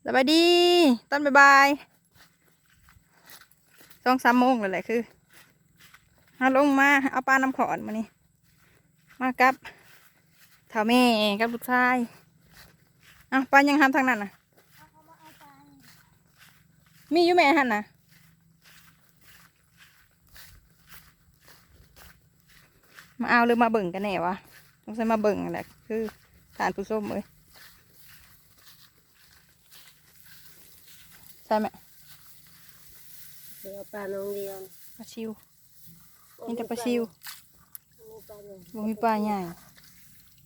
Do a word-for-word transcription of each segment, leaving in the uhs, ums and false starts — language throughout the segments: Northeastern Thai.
สบายดี ตอนบ่ายๆ สองสามโมงแล้วแหละ คือเฮาลงมาเอาปลาน้ำขอนมื้อนี้ มากับเฒ่าแม่กับลูกชาย เอ้า ปลายังหามทางนั้นน่ะ มีอยู่แม่หั่นน่ะ มาเอาหรือมาเบิ่งกันแน่วะ ต้องใช้มาเบิ่งนั่นแหละ คือท่านผู้ชมเอ้ย ใช่ไหม เดี๋ยวเอาปลาน้องเดียว ปลาซิว มีแต่ปลาซิว มีปลาใหญ่ บ่มีปลาใหญ่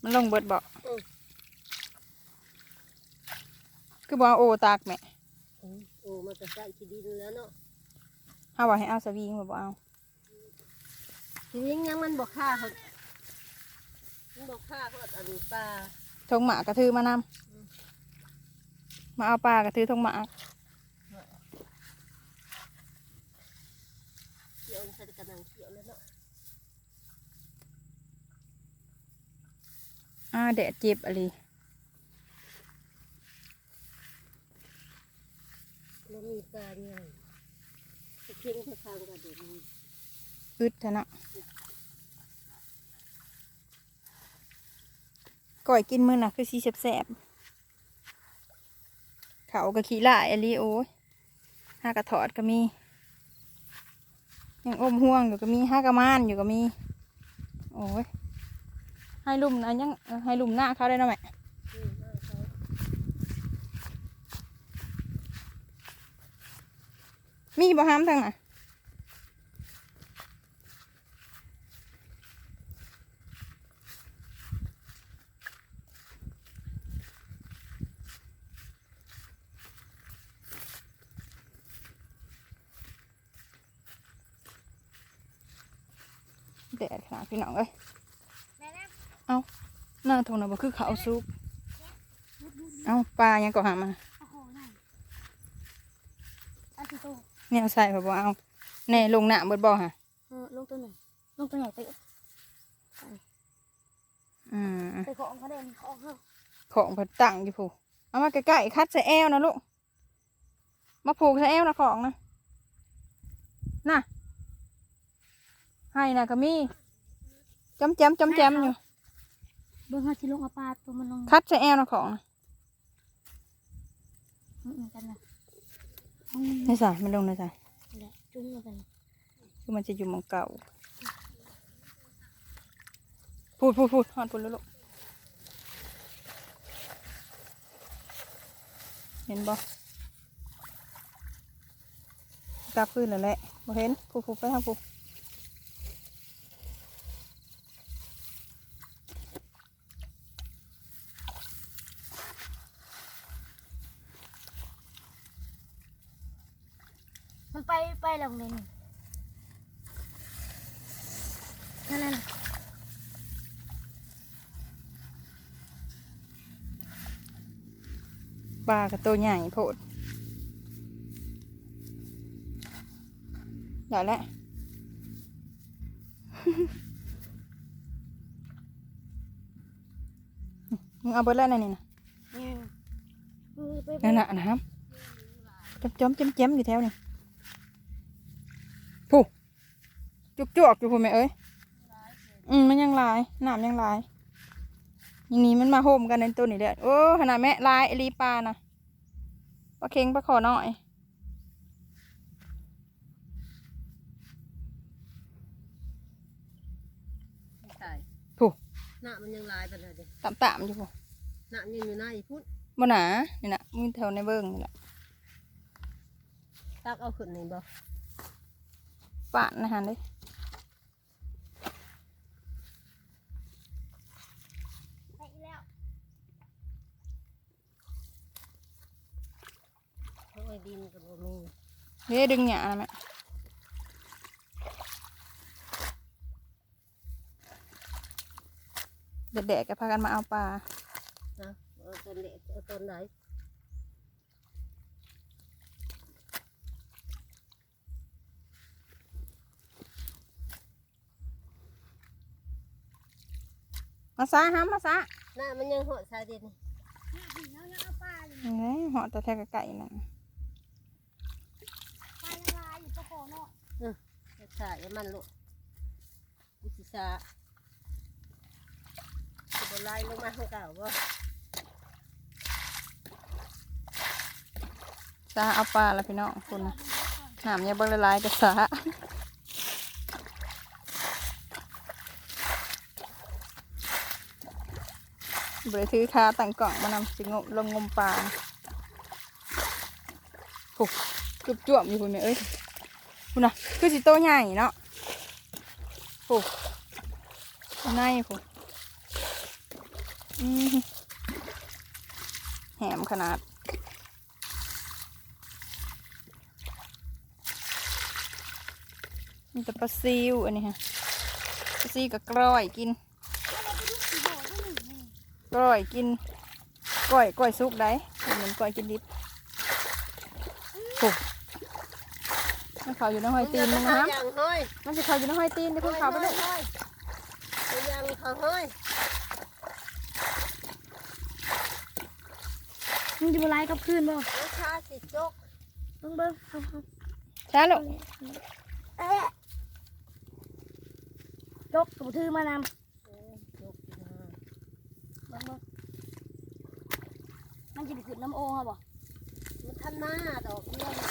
มันลงเบิดบ่ อืม คือบ่เอาโอตักแม่ อืม โอมันก็ใส่ขี้ดินแล้วเนาะ เฮาว่าให้เอาสวิง บ่ บ่เอา สวิงยังมันบ่ฆ่าเขา มันบ่ฆ่าเขาอันปลา ทงหมากกระถือมานำ อืม มาเอาปลากระถือทงหมาก เกี่ยวใส่กระหนังเกี่ยวเลยเนาะ อ่า แดดเจ็บอะลี บ่มีปลาใหญ่ เพียงแต่ทางกระเด็น อึดแท้เนาะ ก้อยกินมื้อน่ะคือสิแซ่บๆ เขาก็ขี้ร้ายอะลี โอ้ย หากระทอดก็มี ยังอมห่วงอยู่ก็มี หากระมานอยู่ก็มี โอ้ย ให้ลุ่มนะยัง เออ ให้ลุ่มหน้าเขาได้เนาะแม่ อืม หน้าเขา มีบ่หามทางน่ะ แดดขนาดพี่น้องเอ้ย เอ้า หน้าทงน่ะบ่คือเขาวสุก เอ้า ปลายังก็หามา โอ้โห นั่น อันที่โต แนวใส่บ่เอา แน่ลงน้ำเบิดบ่ฮะ เออ ลงตัวหนึ่ง ลงตัวใหญ่ไป อืม ไปของเขาได้ มีของเขา ของเพิ่นตั้งอยู่พุ้น เอามาใกล้ๆ คัดใส่แอวนะลูก มาผูกใส่แอวนะของนะ น่ะ ให้น่ะก็มี จ้อมแจ้มจ้อมแจ้มอยู่ เบิ่งเฮาสิลงเอาปลาตัวมันลง คัดใส่แอวนะของนะ อืม กันนะ ในสระ มันลงในสระ นี่แหละ จุ่มลงไป คือมันจะอยู่หม่องเก่า พูด พูด พูด ฮอดพูดแล้วลูก เห็นบ่ กลับคืนแล้วแหละ บ่เห็น พูด พูด ไปทางพูด มันไป ไปแล้วเลยนี่ นั่นน่ะ ปลากระโตใหญ่โพด ได้แล้ว มึงเอาเบิดแล้วนั่นนี่นะ อืม เออ ไป นั่นน่ะนะครับ จ้อมๆแจ่มๆอยู่แถวนี่ ผู้ จุกๆอยู่พุ้นแม่เอ้ย อืม มันยังหลาย น้ำยังหลาย นี่มันมาโฮมกันในตัวนี้แหละ โอ้ ขนาดแม่หลายอีหลีปลานะ ปลาเข็งปลาขอน้อย ตาย ผู้ น้ำมันยังหลายปานใดเด้ ตามๆอยู่พุ้น น้ำยังอยู่ในพุ้น บ่หนา นี่นะ มีแถวในเบิ่งนี่แหละ ตักเอาขึ้นนี่บ่ ปานนะหันเด้ ไปแล้ว โอ้ย ดินก็บ่มี เด้ ดึงหญ้านะแม่ แดดๆก็พากันมาเอาปลา นะ เอาตอนแดด เอาตอนไหน มาซะ ห้ามมาซะ น้ำมันยังหอดสายเด่น น้ำพี่น้องยังเอาปลาอยู่ นี่เหาะแต่แท้ไก่นั่น ปลายังลายอยู่ปะโขเนาะ เออ ถ่ายให้มันลูก กูสิสาสิบ่ไล่ลงมาข้างเก่าบ่ สาเอาปลาแล้วพี่น้องคุณนะน้ำยังเบิ่งหลายๆก็สาบริถือขาตั้งกล้องมานำสิงมลงงมปลา โอ้ จุบจวบอยู่คุณแม่เอ้ยคุณนะคือสิโตใหญ่เนาะ โอ้ ในคุณอืมแหมขนาด มีแต่ปลาซิวอันนี้ฮะ ปลาซิวกับกล้อยกิน กล้อยกิน กล้อย กล้อยสุกได้เหมือนกล้อยกินดิบ โอ้ มันเขาอยู่ในห้อยตีนมึงนะ อย่างห้อย มันจะเขาอยู่ในห้อยตีนนี่คุณเขาไปเลย ห้อยอย่างเขาห้อย มันจะมาไล่กลับคืนบ่ ลูกค้าสิจก เบิ่งเบิ่งเอาเอา ช้าลูก เอ๊ะจกกับถือมานำ เออจกอยู่นะ เบิ่งเบิ่งมันจะไปขึ้นน้ำโอ่งเขาบ่ มันทันมาดอกเดียวนี่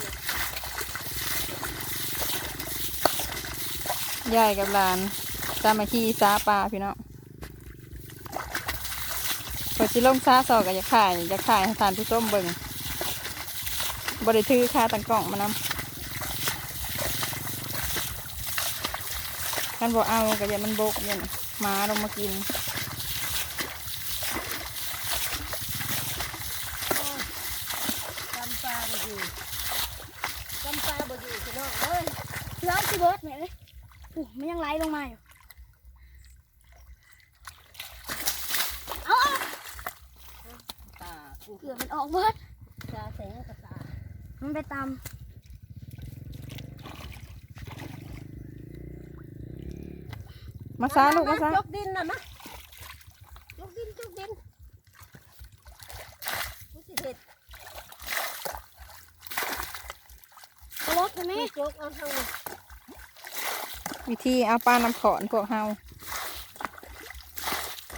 ยายกับหลานสามัคคีสาปลาพี่น้อง เพิ่นสิลงสาซอกก็อยากถ่าย อยากถ่ายให้ท่านผู้ชมเบิ่ง บ่ได้ถือขาตั้งกล้องมานำ คันบ่เอาก็อย่ามันบกเนี่ยหมาลงมากิน จำปลาบ่อยู่จำปลาบ่อยู่พี่น้องเอ้ย เพื่อนสิเบิร์ดแม่เอ้ยโอ้มันยังไหลลงมาอยู่ เอาเอา ตากู เกือบมันออกเบิร์ด ตาแสงกับตา มันไปตาม มาซาลูกมาซา จกดินน่ะมะจกดินจกดินกูสิเห็ด กระรถใช่ไหม จกเอาทาง วิธีเอาปลาน้ำขอนพวกเฮา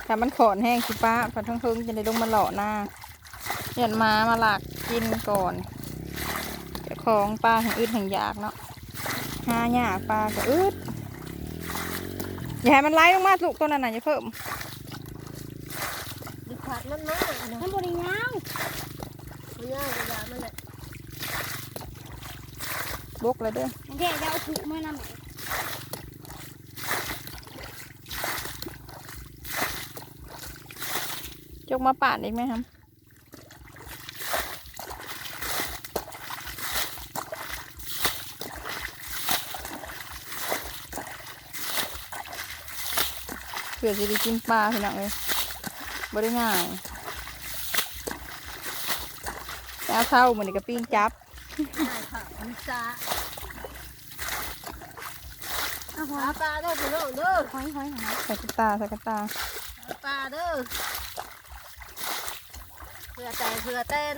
ถ้ามันขอนแห้งสิปะ พอทั้งเทิงจะได้ลงมาเลาะนา เรียนมามาหลักกินก่อน เจ้าของปลาแห่งอึดแห่งอยากเนาะ หายากปลาก็อึด อย่าให้มันไหลลงมาลูกตัวนั้นน่ะอย่าเพิ่ม ดิผัดมันมานะ มันบริยาว มันย่างกระยามันแหละ บกเลยเด้อ มันแค่จะเอาผูกมานำ จกมาปาดอีกไหมครับ เพื่อจะได้กินปลาพี่น้องเอ้ยบ่ได้ง่ายแต่เอาเท่าเหมือนกับปิ้งจับ ง่ายค่ะมันซาเอาหาปลาเด้อพี่น้องเด้อ หอยหอยหอย ใส่กระตาใส่กระตา หาปลาเด้อเผื่อแต่เผื่อแตน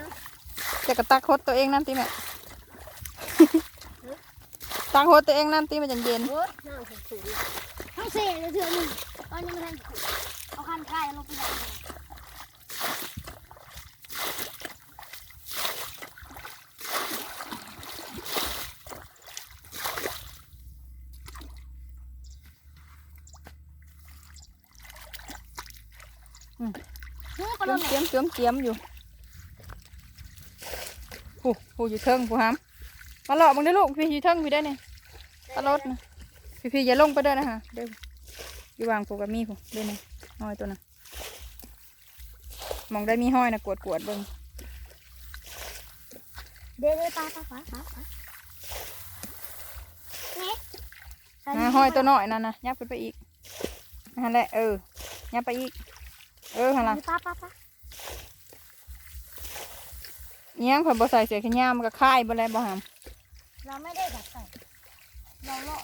จะกระตักโคตรตัวเองนั่นติแม่ ตักโคตรตัวเองนั่นติมันจังเย็น โอ๊ยนั่งถึงถึง ทั้งเศษเลยเถื่อหนึ่งตอนยังไม่ทันเอาคันคายลงไปอย่างเดียว อืม เฮ้ยปลาโดน เตรียมเตรียมเตรียมอยู่ผู้ผู้อยู่เทิงผู้หามมาเลาะมึงได้อลูกพี่อยู่เทิงพี่ได้เนี่ยปลารดนะพี่พี่อย่าลงไปเด้อนะคะเด้ออยู่วางผูกกับมีผู้เด้อเนี่ยห้อยตัวนะมองได้มีห้อยนะกวดกวดเบิ่ง เดี๋ยวเดี๋ยวปลาปลาปลาปลาปลานี่ อ่าห้อยตัวน้อยนั่นนะยับขึ้นไปอีกนั่นแหละเออยับไปอีก เออหั่นล่ะ ปลาปลาปลา อิหยังเพิ่นบ่ใส่เสื้อแขนยาวมันก็คายบ่แล้วบ่หาม เราไม่ได้ดัดใส่เราเลาะ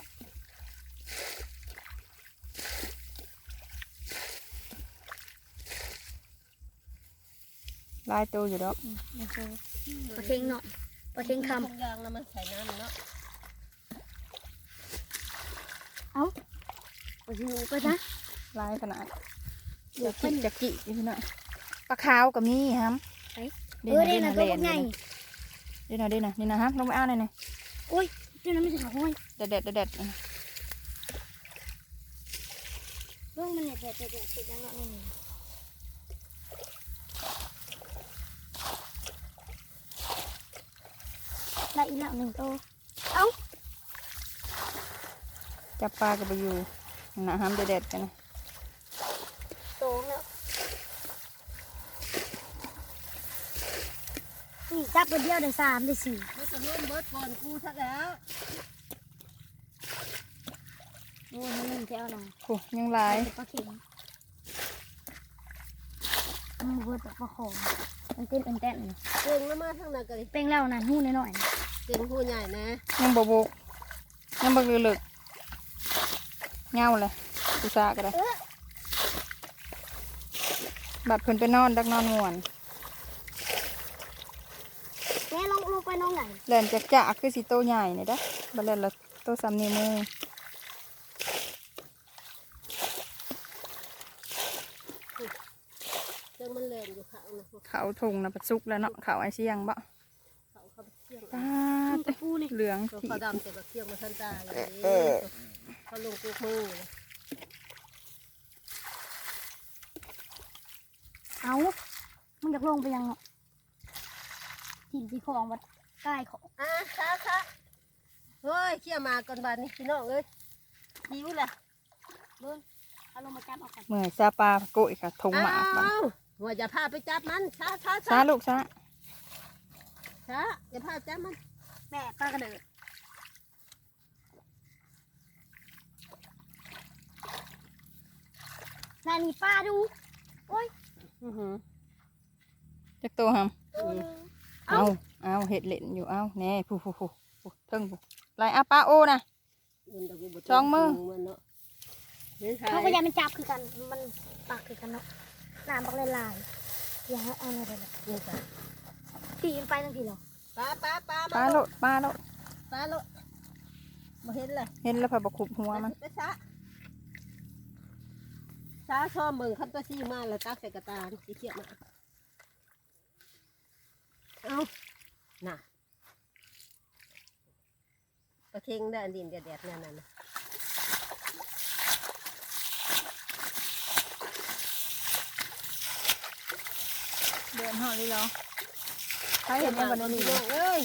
เ หลายตัวอยู่ดอก ปลาเค็งเนาะปลาเค็งคำ ทุกอย่างแล้วมันใส่น้ำเนาะ เอ้าปลาซิวก็นะ หลายขนาด เดี๋ยวกินจะกินอยู่พี่น้อง ปลาขาวก็มีครับ เออได้นะตัวพวกใหญ่ เดี๋ยวนะเดี๋ยวนะนี่นะครับลงไปเอาหน่อยหน่อย อุ้ยเจ้านั้นไม่ใช่หอย แดดแดดแดดแดด เรื่องมันเนี่ยเดี๋ยวเดี๋ยวเดี๋ยวติดยังเนาะนี่ได้อีกแล้วหนึ่งตัว จับปลาก็ไปอยู่นะห้ามแดดแดดกันนะ โตแล้วนี่จับคนเดียวได้สามได้สี่ มันจะร่วมเบิดก่อนกูทักแล้ว โอ้ยมันเท่าไหร่ โอ้ยังหลาย ปลาเข็งมันเวิร์ดปลาของมันเต้นเต้นเต้น เก่งแล้วมาทางนั้นก็เลย เป็นแล้วนะหูน้อย เก่งหูใหญ่นะ ยังบ่บกยังบ่เลิกๆเงาเลยกูซาก็ได้ บัดเพิ่นไปนอนดักนอนม่วน ๆแม่ลงลงไปน้องไหน แล่นจักจะคือสิโตใหญ่นี่เด้อบัดแล่นละโตซ้ำนิ้วมือ เรื่องมันแรงอยู่ค่ะนะ เขาทงนะปัดสุกแล้วเนาะเขาไอเสียงบ่ เขาเขาเที่ยง ปาด ตะปูนี่ เหลือง ตัว ขี เขาดำแต่แบบเที่ยงมาทันตายเขาลงกุกมือเลย เอามันอยากลงไปยังเนาะกินสีของวัดใกล้ของ อ่ะช้าช้าเฮ้ยเขี่ยมาก่อนบานนี้พี่น้องเอ้ยหิวแหละ เบิ้งเอาลงมาจับเอาก่อน เมื่อยซาปลาโกยค่ะทงหมากมัน อ้าวว่าอย่าพาไปจับมันช้าช้า ซาลูกซา ช้าอย่าพาจับมัน แม่ปลากระเดิดนั่นนี่ปลาดูโอ้ย อือหือ จักโตหำ ตัวหนึง เอาเอาเห็ดเล่นอยู่เอาแน่ผู้ผู้ผู้ผู้เทิงผู้ไล่อ่ะปลาโอนะ มันตะกุบ สองมือ มันเนาะ เขาก็ยังมันจับคือกันมันปากคือกันเนาะน้ำบักลายๆอย่าให้เอาอะไรเลย นี่ค่ะ พี่มันไปทั้งทีเหรอ ปลาปลาปลา ปลาโลดปลาโลด ปลาโลดมาเห็นเลย เห็นแล้วพาบะขุบหัวมัน ไปซะช้าชอบเบิ่งคันตัวซีมาแล้วตักใส่กระตาสีเขียวมาเอาน่ะ ปลาเค็งได้อันดินแดดๆนั่นน่ะ เดือนหอดเลยเหรอใครเห็นยังวันนี้ เอ้ย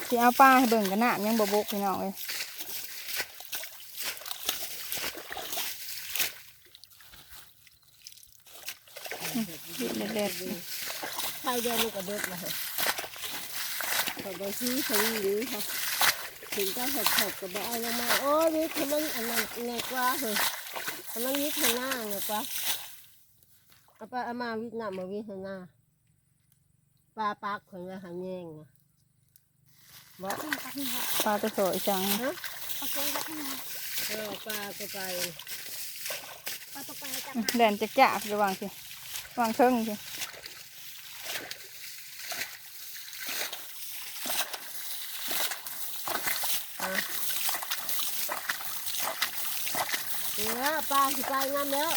สิเอาปลาให้เบิ่งกันนะยังบ่บกพี่น้องเอ้ย เด็ดเด็ด ไข่เดียวมันก็เบิดแล้วเขาบอกซื้อเขาอยู่นี่เขาถึงเจ้าสดๆก็บอกเอาลงมาโอ้ยวิทย์มันอันนั้นไงกว่าเหรออันนั้นวิทย์หน้าไงกว่าเอาไปเอามาวิทย์หน้ามาวิทย์หน้าปลาปากของเราหาแยงอ่ะบอก ปลาตัวสวยจัง เออปลาก็ไป ปลาตกปลาจับ แดนจะจะระวังสิระวังเทิงสิ เออปลาสิไปงามแล้ว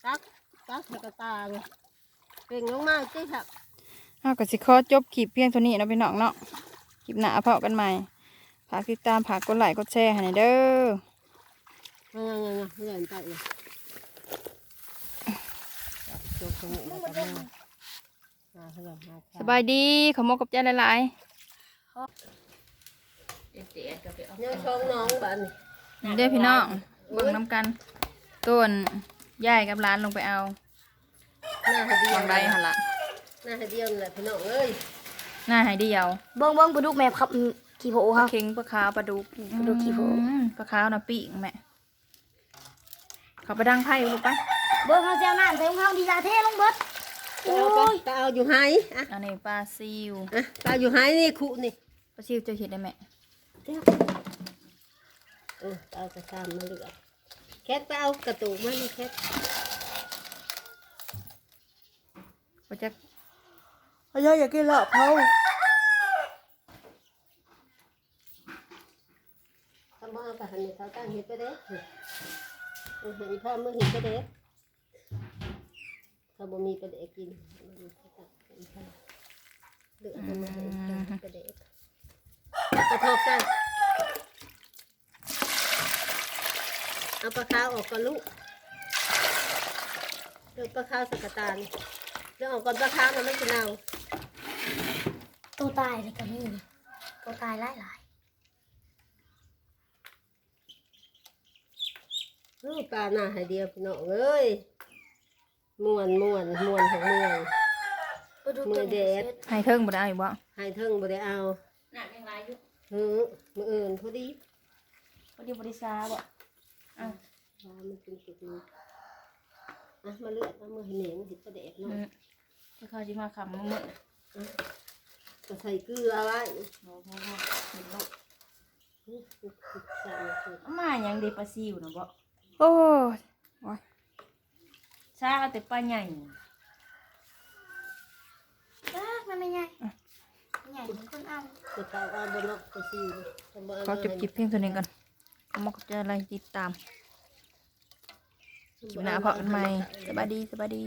ตักตักใส่กระตาเลยเป่งลงมาสิครับ เอาก็สิขอจบคลิปเพียงเท่านี้เนาะพี่น้องเนาะคลิปหน้าพบกันใหม่ฝากติดตามฝากกดไลค์กดแชร์ให้หน่อยเด้อ ยังยังยังยังไปเลยจบตรงนี้แล้วก็มาหาเพื่อนหา สบายดีขอมกขอบใจหลาย ยังช่องน้องบ้าน ๆนี่เด้อพี่น้องเบิ่งน้ำกันต้นยายกับหลานลงไปเอา หน้าให้เดียว วางได้หั่นละ หน้าให้เดียวนี่แหละพี่น้องเอ้ย หน้าให้เดียว เบิ้งเบิ้งปลาดุกแม่ครับอืมขี้โผ ปลา ครับ เค็งปลาขาวปลาดุก ปลาดุกขี้โผ อืมปลาขาวนะปิ้งแม่เขาไปดังไฟลูกไป เบิ้งเขาเจ้าน้ำใส่ของเขาดีลาเทลงเบิด ไปเอาไป โอ้ย ไปเอาอยู่ไหอ่ะ อันนี้ปลาซิว อ่ะไปเอาอยู่ไหนี่คุนี่ ปลาซิวจะเห็ดได้ไหม เออ เอากระชามมาเลือก แคทไปเอากระตุกมานี่แคท บ่จัก เขาอยากกินลาบเผา ถ้าบ่เอาไปหั่นนี่เขาตั้งเฮ็ดไปเด้อ เออ หั่นอีพ่อมื้อเฮ็ดไปเด้อ เขาบ่มีปลาแดกกิน เลือกเอามาให้อีพ่อปลาแดก กระทอกจ้ะ เอาปลาขาวออกก่อนลูก เลือกปลาขาวใส่กระตานี่ เลือกออกก่อน ปลาขาวมันไม่กินเอา ตัวตายเลยก็มี ตัวตายหลายๆ ลูกปลาหน้าให้เดียวพี่น้องเอ้ย ม่วน ม่วน ม่วนของม่วน ปลาดุกตัวนี้ เมื่อยแดด เสร็จ ให้เทิงบ่ได้เอาอีกบ่ ให้เทิงบ่ได้เอา น้ำยังหลายอยู่ เออ มื้ออื่นพอดี พอดีบ่ได้ซาบ่ อ่ะ ปลามันเป็นจุดนี้ อ่ะ มาเลือกเอามือให้แม่มันเห็ดปลาแดกเนาะ อืม ที่เขาสิมาคำมื้อ อ่ะ ก็ใส่เกลือไว้ โอ้โห เห็นลูก อืม ใส่ลงไป เอามาหยังเด้ ปลาซิวนะบ่ โอ้ย โอ้ย ซาเอาแต่ปลาใหญ่ เออ มันไม่ใหญ่ ใหญ่เหมือนคนเอา จะเอาเอาบนนอกกระซิว ขอจบคลิปเพียงเท่านี้ก่อน ขอบคุณทุกท่านที่ติดตาม คลิปหน้าพบกันใหม่ สบายดี สบายดี